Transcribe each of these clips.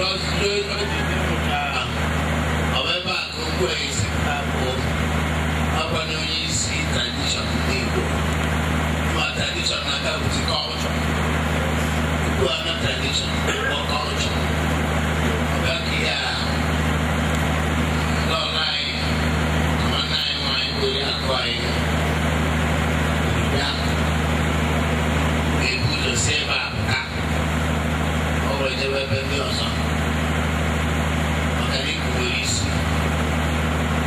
Ọ bụ ebe a ka okwu a esi bụ ọkwanye onye isi tradition ndị Igbo ma tradition na-aka bụzi culture. Ikwu ana tradition bụ culture. Ọ bịa ka ihe a lọọlọ anyị, nwanne anyị nwaanyị bụ oriakụ anyị bịa ga-ebu ụzọ si ebe a pụta, ọ were jebe ebe ndị ọzọ maka na ikwu nwere isi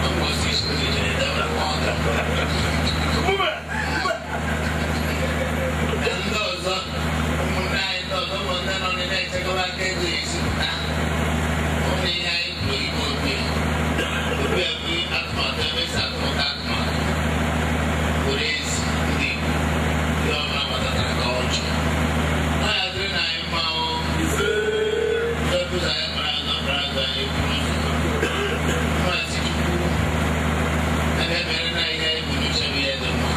ọ bụ osisi o jere debere nwa ọga na ndị ọzọ, ụmụnne anyị ndị ọzọ bụ ndị nọ na-echekwa aka ego esi pụta. Ụmụ ihe anyị kwuru igbe obi obi ebu atụmatụ ebe si atụmatụ atụmatụ were ezi ndị Igbo ndị ọbụla gbatatara ka ọchụ ọ ya dịrị na anyị mma o. Ndị ụzọ anyị kpara azụ kpara azụ anyị kwuru ụzọ mmasị Chukwu a na-emere na ihe anyị bụ n'uche bụ ihe dị mma.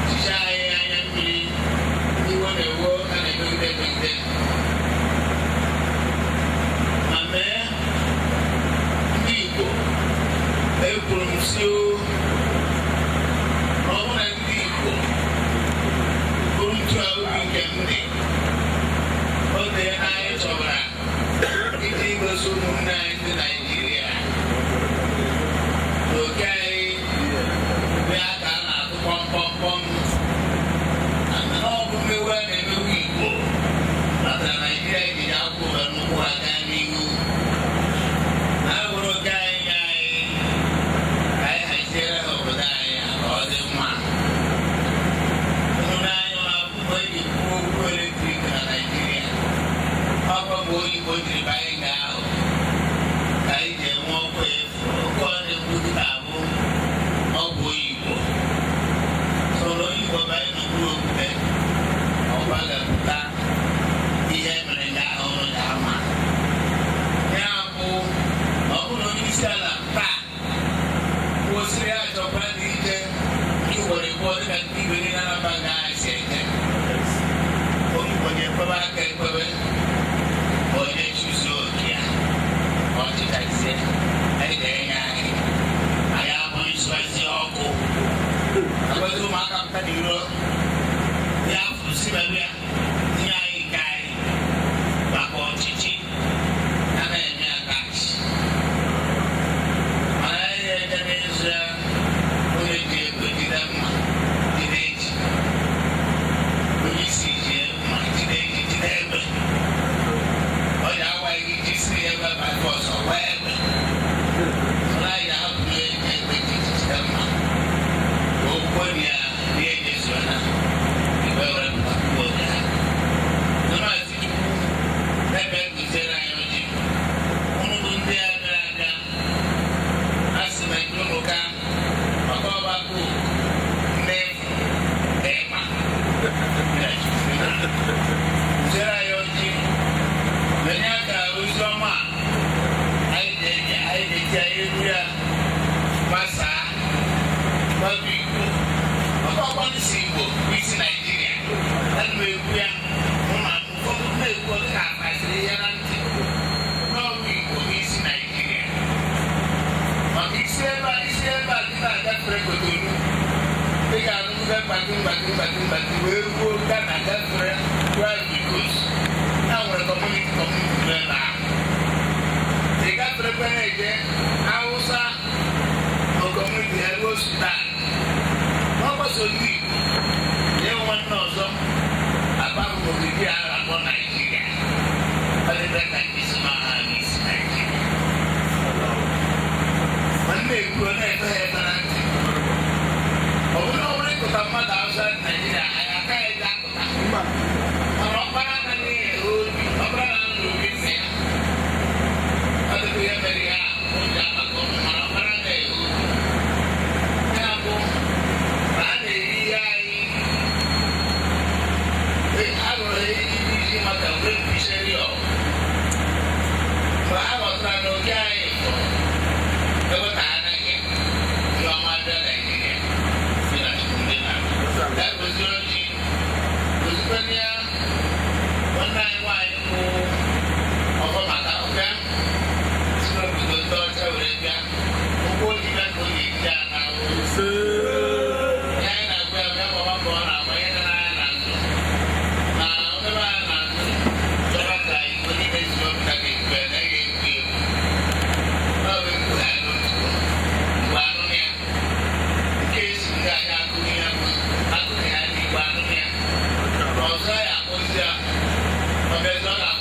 Chicha anyị anya mmiri ndị iwe na-ewo a na-emegide emegide ma mee ndị Igbo. Ekwuru m si o na ọ bụrụ na ndị Igbo bụrụ ntu a obi nke m dị o tee na anyị chọbara iji gosi ụmụnne anyị ndị Naịjirịa na oke anyị bịa ka a na-atụ kpọmkpọmkpọm na ọ bụ mmewu a na-emewu Igbo maka Naịjirịa ejiji akwụkwọ ụwa n'ụkwụ ha gaa n'ihu na bụrụ oke anyị nye anyị ka anyị haziere ha obodo anyị ka ọ dị mma. Ịhụnanya na akwụkwọ eji kwuo okwu eletrik na Naịjirịa ọkwa mgbe oyibo jiri banye nga ahụ ka anyị ji enwe ọkụ efu. Ọkụ ọ na-ekwu dịka abụ ọgwụ oyibo soro oyibo banye n'okpuru okwute ọkwa ga-apụta ihe mere nga ahụ ụrụ ga-ama ya bụ ọ bụrụ na onye isi ala taa kwụsịrị achọkwa na ije nke ugboro abụọ dịka ndị igwe niile anaba nga ahụ si eje onye Igbo ga-ekwebe aka ekwebe onye chụzuo oke ya.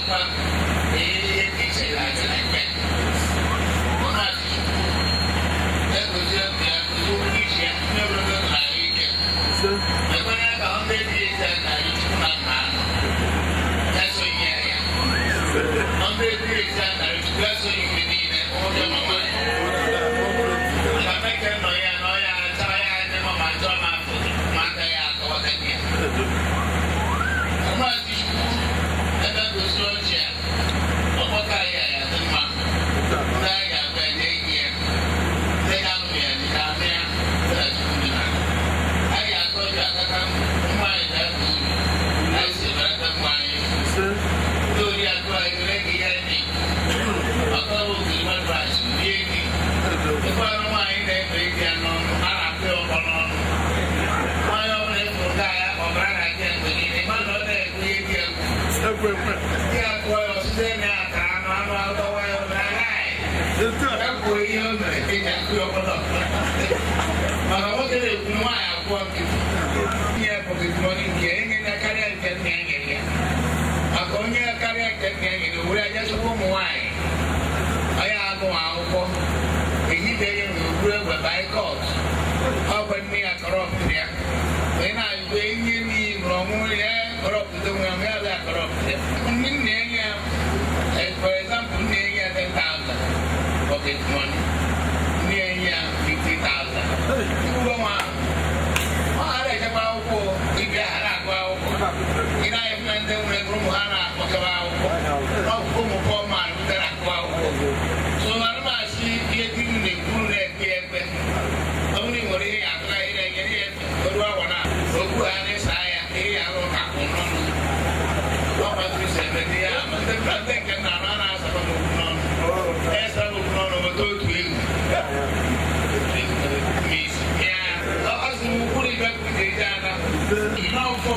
na-afụkwa ihe dị iche na-adị na nke ọ na-asị Chukwu egozie ndụ ya gozie okwu iche ya ndị ogologo ndụ na ahụ ike ekwere ya ka ndị dị eze na-arị Chukwu na nna anọ ya sonye ya ndị dị eze na-arị Chukwu ya sonye mgbe niile nwoke ma nwaanyị maka meke nọ ya nọ ya achọ ya anya ma ma chọọ ma afọ ma aka ya akọwata ya Maazị Chukwu ebe gosi ọchị a ọgbakọ ya ya dị mma ndị a ga-abịa nye enyi ya ndị ga-anụ ya dị ka anụ ya na Chukwu dị na a ga-atọ ọjọ akaka nwaanyị ga-aba uru anyị si belata nwa anyị ndị oriakụ anyị nwere ka ihe anyị na-ekwu ọkọ bụ ogiri mmadụ achị rie nri ịkwanụ nwaanyị na-efe ike ya n'ọnụ a na-apụ ya ọkpọ n'ọnụ nwaanyị ọbụla ịfụrụ nke ya ọbara na-adị ya mgbe niile mmadụ ọ na-ekwu ihe dị egwu ya tụọ ya ọsịsọ na ya aka anụ anụ adọwa ya ọbụla ya kwuo ihe o mere eji akụ ya ọkpọ n'ọnụ maka nwoke na-ekwu nwaanyị abụọ nkịtị nye pocket money nke enye na karịa nke nna ya nyere ya maka onye karịa nke nna ya nyere were aja chọkwa ụmụ nwaanyị onye agụ akwụkwọ ehide ya nwere buru egbe baikọt ọgwe nne ya kọrọpụtụ ya onye na-ajụ enye n'iyi mụrụ ọmụmụ ya kọrọpụtụ nwe ya ma ya bịa kọrọpụtụ ya ndị nna enye ya for example nne enye ya 10,000 pocket money nne enye ya 50,000 ụgwọ nwa ọ ghara echekwa akwụkwọ ibe ghara agụ akwụkwọ ị na-ahịa na ndị nwere ego ụmụ ha na-akpọkebe akwụkwọ n'ọkụkọ ụmụ pọma butere akụ akwụkwọ so anụmasị ihe di m na-ekwu na-ekpe ekpe ọ bụrụ nwere ihe ya atụga ihe na-enyere ya efe oru awa na okwu ha na-esa ya ihe ya arụ ka akwụ n'ọnụ ọ kpatụrụ si eme ndị ya ma ndị nke nna anụ a na-asaba m okwu n'ọnụ esa m okwu n'ọnụ nweta otu egwu ọ sị m ukwuru ibe kwuru eji ana n'ọfọ